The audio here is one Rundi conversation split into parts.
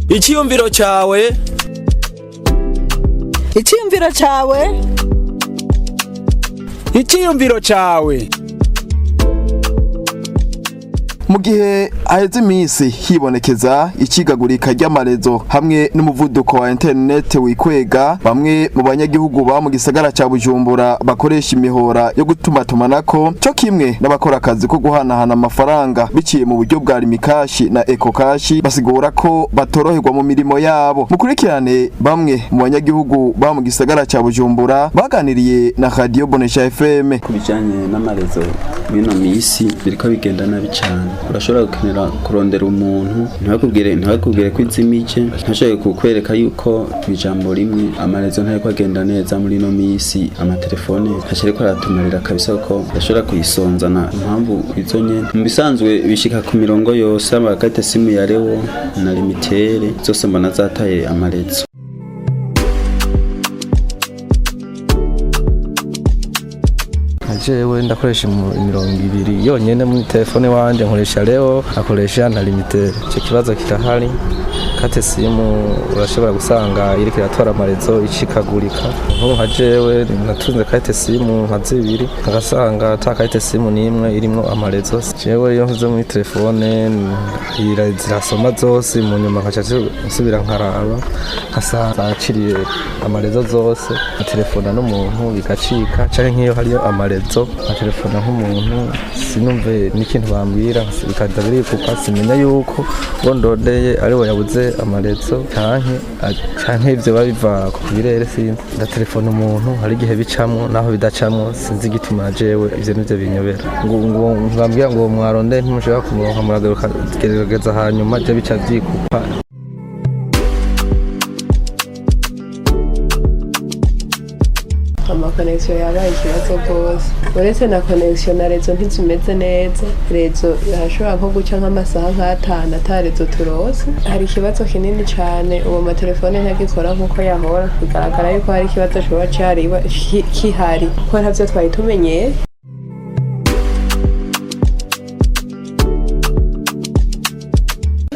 Icyiyumviro cyawe. Icyiyumviro cyawe. Icyiyumviro cyawe. Mu gihe haheze iminsi hibonekeza icikagurika ry'amarezo hamwe n'umuvuduko wa interinete wikwega, bamwe mu banyagihugu ba mu gisagara ca Bujumbura bakoresha imihora yo gutumatumanako co kimwe n'abakora akazi ko guhanahana amafaranga biciye mu buryo bwa Lumicash na EcoCash basigura ko batoroherwa mu mirimo yabo. Mukurikirane bamwe mu banyagihugu ba mu gisagara ca Bujumbura baganiriye na Radio Bonesha FM. Ku bijyanye n'amarezo, mw'ino minsi biriko bigenda nabi cyane. Urashobora gukenera kurondera umuntu, ntibakubwire ko izimije, ntashobore kukwereka yuko ijambo rimwe amarezo ntariko agenda neza muri ino minsi. Amatelefone ntacyo ariko aratumarira kabisa, ko ashobora kuyisonzana impamvu izo nyene. Mu bisanzwe bishika ku mirongo yose, amakarite SIM ya Leo na Lumitel zose mbona zataye amarezo. Jewe ndakoresha imirongo ibiri yonyene muri telefone wanje, nkoresha Leo, akoresha na Lumitel. Icyo kibazo kirahari. Carte SIM urashobora gusanga iriko iratora amarezo, icikagurika. Nk'ubu nka jewe natunze carte SIM nka zibiri, ngasanga ata carte SIM n'imwe irimwo amarezo. Jewe iyo nkoze muri telefone zirasoma zose, mu nyuma nkaca nsubira nkaraba nkasanga zaciriye amarezo zose, nkatelefona n'umuntu bigacika, canke nk'iyo hariyo amarezo nkatelefona nk'umuntu sinumve n'ikintu bambwira, bikaza birikupa, simenya yuko uwo ndondeye ari we yabuze amarezo canke ivyo biba biva ku birere, sinzi. Ndatelefona umuntu, hari igihe bicamwo naho bidacamwo, sinzi igituma. Jewe ivyo nivyo binyobera, ngo bambwira ngo mwarondeye ntimushobora kumuronka, muragaruka gerageza hanyuma, je bica vyikupa. Amaconnexion yabaye ikibazo rwose. Uretse na connexion, na réseau ntizimeze neza. Réseau irashobora nko guca nk'amasaha nk'atanu ata réseau turose. Hari ikibazo kinini cyane, ubu amatelefone ntagikora nk'uko yahora. Bigaragara yuko hari ikibazo coba cari kihari, kuko ntavyo twari tumenyeye.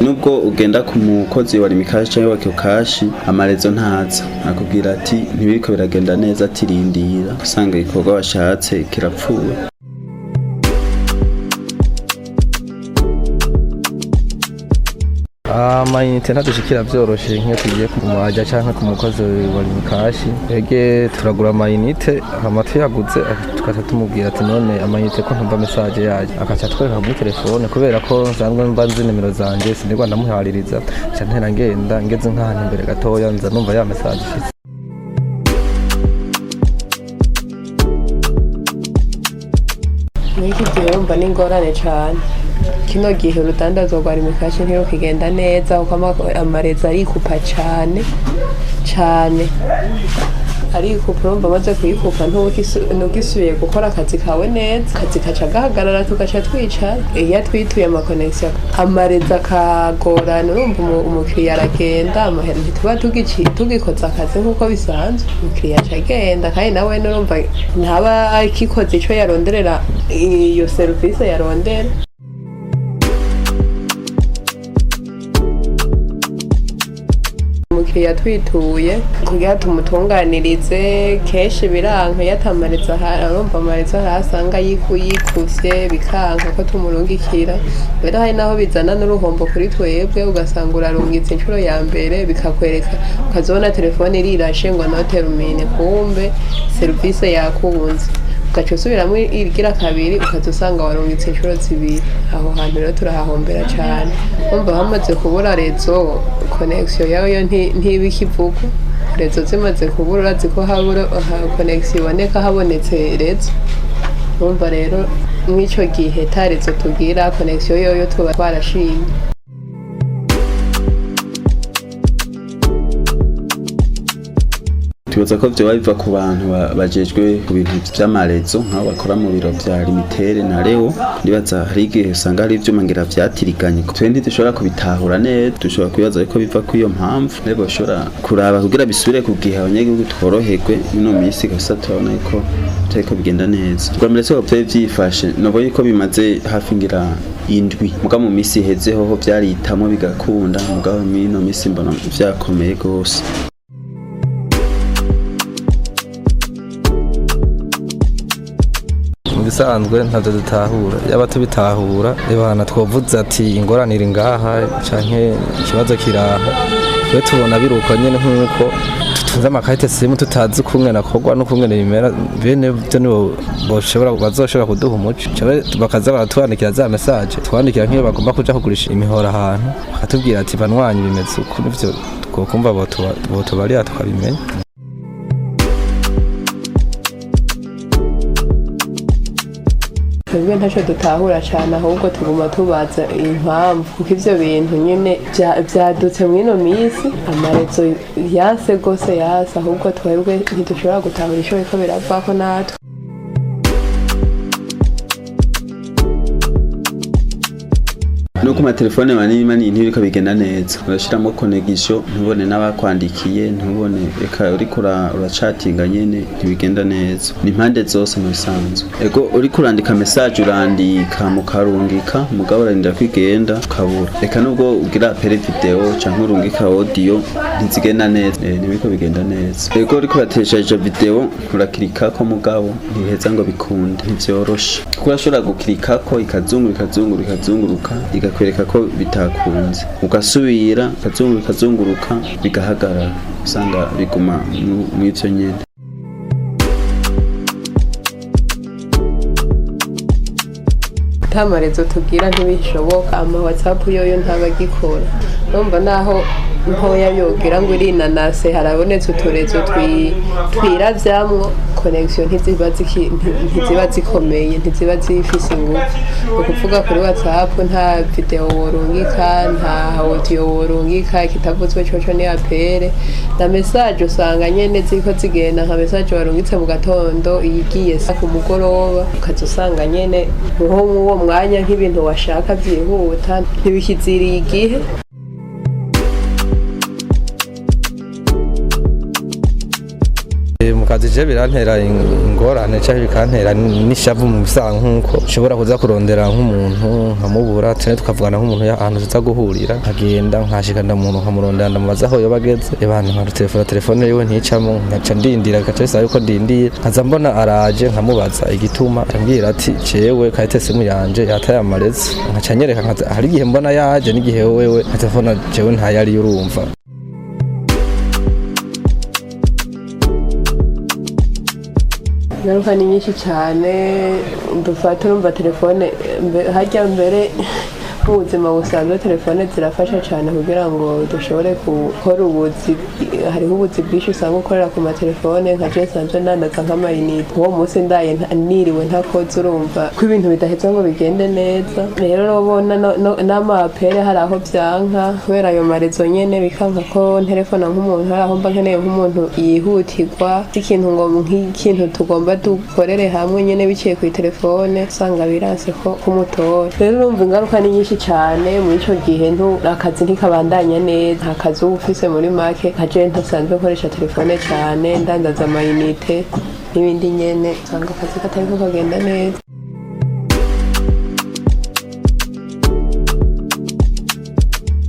Nubwo ugenda ku mukozi wa Lumicash cyangwa wa EcoCash, amarezo ntaza, akubwira ati ntibiriko biragenda neza, ati rindira, usanga igikorwa washatse kirapfuye. Amayinite ntadushikira vyoroshe nk'iyo tugiye ku mwaja canke ku mukozi wa Lumicash. Ege turagura amayinite, hama tuyaguze tugaca tumubwira ati: "None amayinite ko ntumva message yayo?" Akaca atwereka muri telefone. Kubera ko nsanzwe mba nzi nimero zanje, sinirwa ndamuhaririza, nca ntera ngenda, ngeze nk'ahantu imbere gatoya nza numva ya message ishitse. Muri iki gihe wumva ni ingorane cyane. Kino gihe urudandazwa rwa Lumicash ntirukigenda neza, kuko amarezo arikupa cyane cyane, arikupa. Urumva amaze kuyikupa ntugisubiye gukora akazi kawe neza, akazi kaca gahagarara, tugaca twicara. Iyo atwituye amaconnexion, amarezo akagorana, urumva umukiriya aragenda, amahera ntituba tugikoza akazi nk'uko bisanzwe. Umukiriya aca agenda, kandi nawe urumva ntaba akikoze ico yaronderera iyo serivisi yarondera. Umukiriya twituye kugira tumutunganirize, kenshi biranka iyo atamariza ahari. Urumva amariza ahari asanga yikuvye, bikanka ko tumurungikira. Rero hari naho bizana n'uruhombo kuri twebwe, ugasanga urarungitse inshuro ya mbere bikakwereka, ukazibona telefone irirashe ngo not terminé, kumbe serivisi yakunze, ugaca usubiramo igira kabiri, ukaza usanga warungitse inshuro zibiri. Aho hantu rero turahahombera cyane. Umva hamaze kubura réseau, connexion yayo ntiba ikivugwa. Réseau zimaze kubura, urazi ko habura connexion iboneka habonetse réseau. Urumva rero mw'ico gihe ta réseau tugira, connexion yoyo tuba twarashimye. Twibaza ko vyoba biva ku bantu bajejwe ku bintu vy'amarezo, nk'abo bakora mu biro vya Limitere na Leo. Ndibaza hari igihe usanga hari ivyuma ngira vyatiriganye, twe ntidushobora kubitahura neza. Dushobora kwibaza ko biva kuri iyo mpamvu. Rero boshobora kuraba kugira bisubire ku gihe, abanyagihugu tworoherwe. Mino minsi gusa turabona yuko bitariko bigenda neza. Ubwa mbere siko vyari vyifashe, novuga yuko bimaze hafi ngira indwi, muga mu minsi iheze hoho vyaritamwo bigakunda, mugabo mino minsi mbona vyakomeye gose. Mu bisanzwe ntabyo dutahura. Yaba tubitahura, ibana twavuze ati ingorane iri ngaha canke ikibazo kiraha. Twe tubona biruko nyene, nk'uko tutunze amakarite simu tutazi ukungene akorwa n'ukungene bimera. Bene byo nibo boshobora, bazoshobora kuduha umuco. Canke bakaza baratwandikira za message twandikira, nk'iyo bagomba kuja kugurisha imihora ahantu, bakatubwira ati banywanyi bimeze uku, nivyo twokumva botubarira tukabimenya. Twebwe ntacyo dutahura cyane, ahubwo tuguma tubaza impamvu, kuko ibyo bintu nyine byadutse muri ino minsi. Amarezo yanse rwose yase, ahubwo twebwe ntidushobora gutahura icyo biriko biravako natwe. No ku matelefone manini manini ntibiriko bigenda neza. Urashiramo connexion ntubone n'abakwandikiye, ntubone eka uriko uracatinga nyene, ntibigenda neza. Ni impande zose mu bisanzwe. Ego, uriko urandika message, urandika mukarungika, mugabo urarindira ko igenda ukabura. Eka nubwo ugira appel vidéo canke urungika audio, ntizigenda neza. Ntibiriko bigenda neza. Ego, uriko uratesheje vidéo, urakirikako mugabo ntiheza ngo bikunde, ntivyoroshe, kuko urashobora gukirikako ikazunguruka, ikazunguruka, ikazunguruka, ikakwereka ko bitakunze, ugasubira ikazunguruka, ikazunguruka, bigahagarara. Usanga biguma mw'ivyo nyene. Ata marezo tugira ntibishoboka. Ama WhatsApp yoyo ntaba agikora. Urumva naho ntoya yogira ngo irinanase, harabonetse uturezo twiravyamwo, connexion ntiziba zikomeye, ntiziba zifise ingufu. Ni ukuvuga kuri WhatsApp nta vidéo worungika, nta audio worungika, ikitavuzwe coco ni appel na message. Usanga nyene ziriko zigenda, nka message warungitse mu gatondo iyigiye sa ku mugoroba, ukaza usanga nyene nko mw'uwo mwanya nk'ibintu washaka vyihuta ntibikiziriye igihe. Mu kazi je birantera ingorane canke bikantera n'ishavu mu bisanzwe, nk'uko nshobora kuza kurondera nk'umuntu nkamubura, canke tukavugana nk'umuntu ahantu tuza guhurira, nkagenda nkashika ndamuntu nkamurondera, ndamubaza aho yoba ageze, abantu nkarutelefona, telefone yiwe nticamo, nkaca ndindira, bigaca bisaba yuko ndindira, nkaza mbona araje, nkamubaza igituma, ambwira ati jewe karite simu yanje yataye amarezo, nkaca nyereka hari igihe mbona yaje n'igihe wewe nka telefone jewe ntayari, urumva. Ingaruka ni nyinshi cyane. Dufata urumva telefone harya mbere mu buzima busanzwe telefone zirafasha cyane kugira ngo dushobore gukora ubuzi. Hariho ubuzi bwinshi usanga ukorera ku matelefone. Nka je nsanzwe ndandaza nk'amayinite, uwo munsi ndaye niriwe ntakoze, urumva ko ibintu bidaheza ngo bigende neza. Rero urabona n'ama appel hari aho byanka kubera ayo marezo nyene, bikanka ko ntelefona nk'umuntu. Hari aho mba nkeneye nk'umuntu yihutirwa, ikintu ngo nk'ikintu tugomba dukorere hamwe nyene biciye ku telefone, usanga biranse ko kumutora. Rero urumva ingaruka ni nyinshi cyane. Muri ico gihe akazi ntikabandanya neza, nta kazi uba ufise muri make. Nka je ntasanzwe nkoresha telefone cyane, ndandaza amayinite n'ibindi nyene, usanga akazi katariko kagenda neza.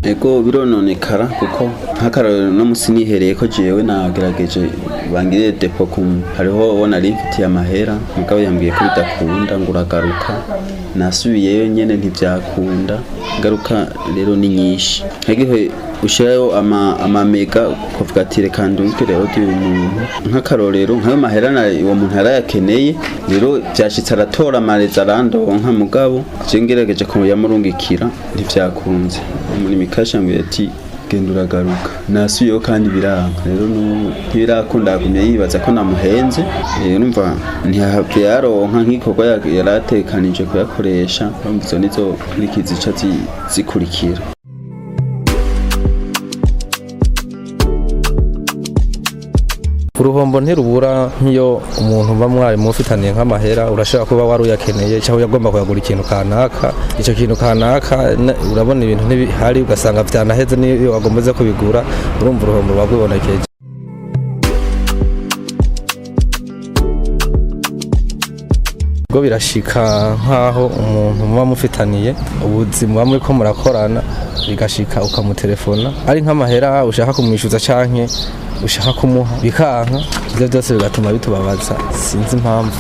Ego, birononekara, kuko nk'akarorero no musi nihereye ko jewe nagerageje bangirire dépôt ku hariho uwo nari mfitiye amahera, mugabo yambwiye ko bidakunda ngo uragaruka. Nasubiyeyo nyene ntivyakunda. Ingaruka rero ni nyinshi, nk'igihe ushirayo amamega ukavuga ati reka ndungikire audio uyu muntu, nk'akarorero nk'ayo mahera uwo muntu yarayakeneye. Rero vyashitse aratora amareza arandonka, mugabo je ngerageje kuyamurungikira ntivyakunze. Muri mikasha yambwiye ati genda uragaruka. Nasubiyeho kandi biranga. Rero n'ubu ntibirakunda, yagumye yibaza ko namuhenze. Urumva ntiyahave yaronka nk'igikorwa yaratekanije kuyakoresha. Urumva izo nizo nkurikizi zica zikurikira. Uruhombo ntirubura nk'iyo umuntu uba mwari mufitaniye nk'amahera, urashobora kuba wari uyakeneye cyangwa uyagomba kuyagura ikintu kanaka, icyo kintu kanaka urabona ibintu ntibihari, ugasanga vyanaheze n'iyo wagomba kubigura, urumva uruhombo ruba rwibonekeje. Ubwo birashika nk'aho umuntu muba mufitaniye ubuzima, muba muriko murakorana, bigashika ukamutelefona ari nk'amahera ushaka kumwishyuza canke ushaka kumuha, bikanka. Ivyo byose bigatuma bitubabaza, sinzi impamvu.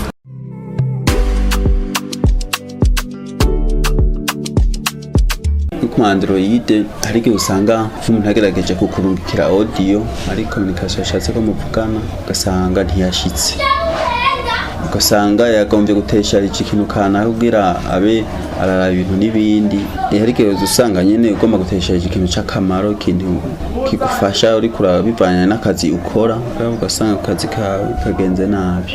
Ku Android hari igihe usanga nk'umuntu agerageje kukurungikira audio ari communication yashatse ko muvugana, ugasanga ntiyashitse, ugasanga yagombye gutesha iki kintu kanaka kugira abe araraba ibintu n'ibindi. Hari igihe usanga nyene ugomba gutesha ikintu c'akamaro, ikintu kigufasha uriko urabivanye n'akazi ukora, ugasanga akazi kawe kagenze nabi.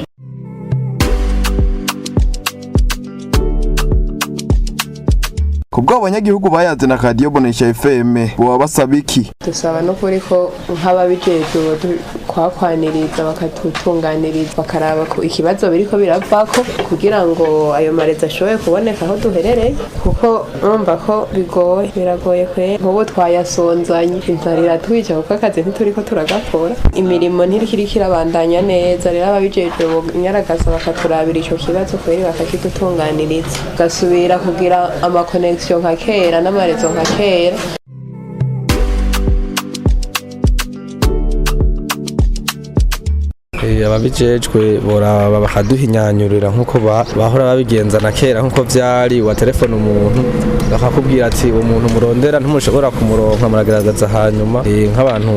Kubwo abanyagihugu bayaze na Radio Bonesha FM, boba basaba iki? Dusaba no kuri ko nk'ababijejwe kwakwaniriza, bakatutunganiriza, bakaraba ko ikibazo biriko biravako kugira ngo ayo marezo ashobore kuboneka aho duherereye, kuko urumva ko bigoye, biragoye kwe. Nk'ubu twayasonzanye, inzara iratwica, kuko akazi ntituriko turagakora, imirimo ntirikiriko irabandanya neza. Rero ababijejwe bonyaragasa bakaturabira ico kibazo kweri, bakakidutunganiriza, gasubira kugira amaconnexion nka kera n'amarezo nka kera. Ababijejwe boraba bakaduhinyanyurira nk'uko bahora babigenza na kera, nk'uko vyari wa telefone umuntu bakakubwira ati umuntu murondera ntumushobora kumuronka, muragerageza hanyuma. Nk'abantu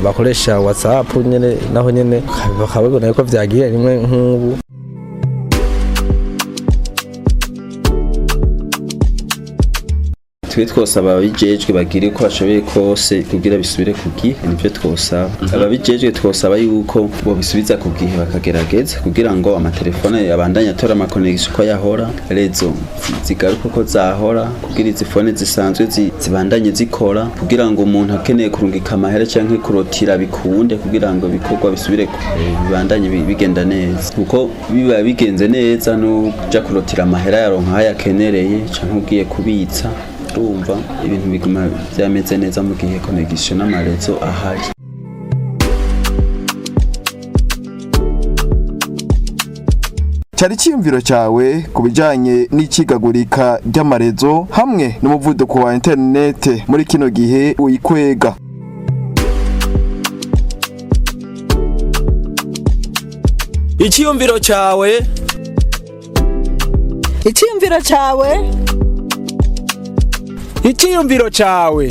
bakoresha WhatsApp nyene, naho nyene bakabibona yuko vyagiye rimwe nk'ubu. Twe twosaba ababijejwe bagire uko bashoboye kose kugira bisubire ku gihe, nivyo twosaba ababijejwe. Twosaba yuko bobisubiza ku gihe, bakagerageza kugira ngo amatelefone abandanye atora amaconnexion uko yahora, réseau zigaruke uko zahora, kugira izi phone zisanzwe zibandanye zikora, kugira ngo umuntu akeneye kurungika amahera canke kurotira bikunde, kugira ngo ibikorwa bisubire bibandanye bigenda neza, kuko biba bigenze neza n'uja kurotira amahera yaronka aho yakenereye canke ugiye kubitsa. Urumva ibintu biguma vyameze neza mu gihe connexion n'amaréseau ahari. Cyari icyiyumviro cyawe ku bijyanye n'icikagurika ry'amaréseau hamwe n'umuvuduko wa interinete muri kino gihe uyikwega. Icyiyumviro cyawe. Icyiyumviro cyawe. Icyiyumviro cyawe.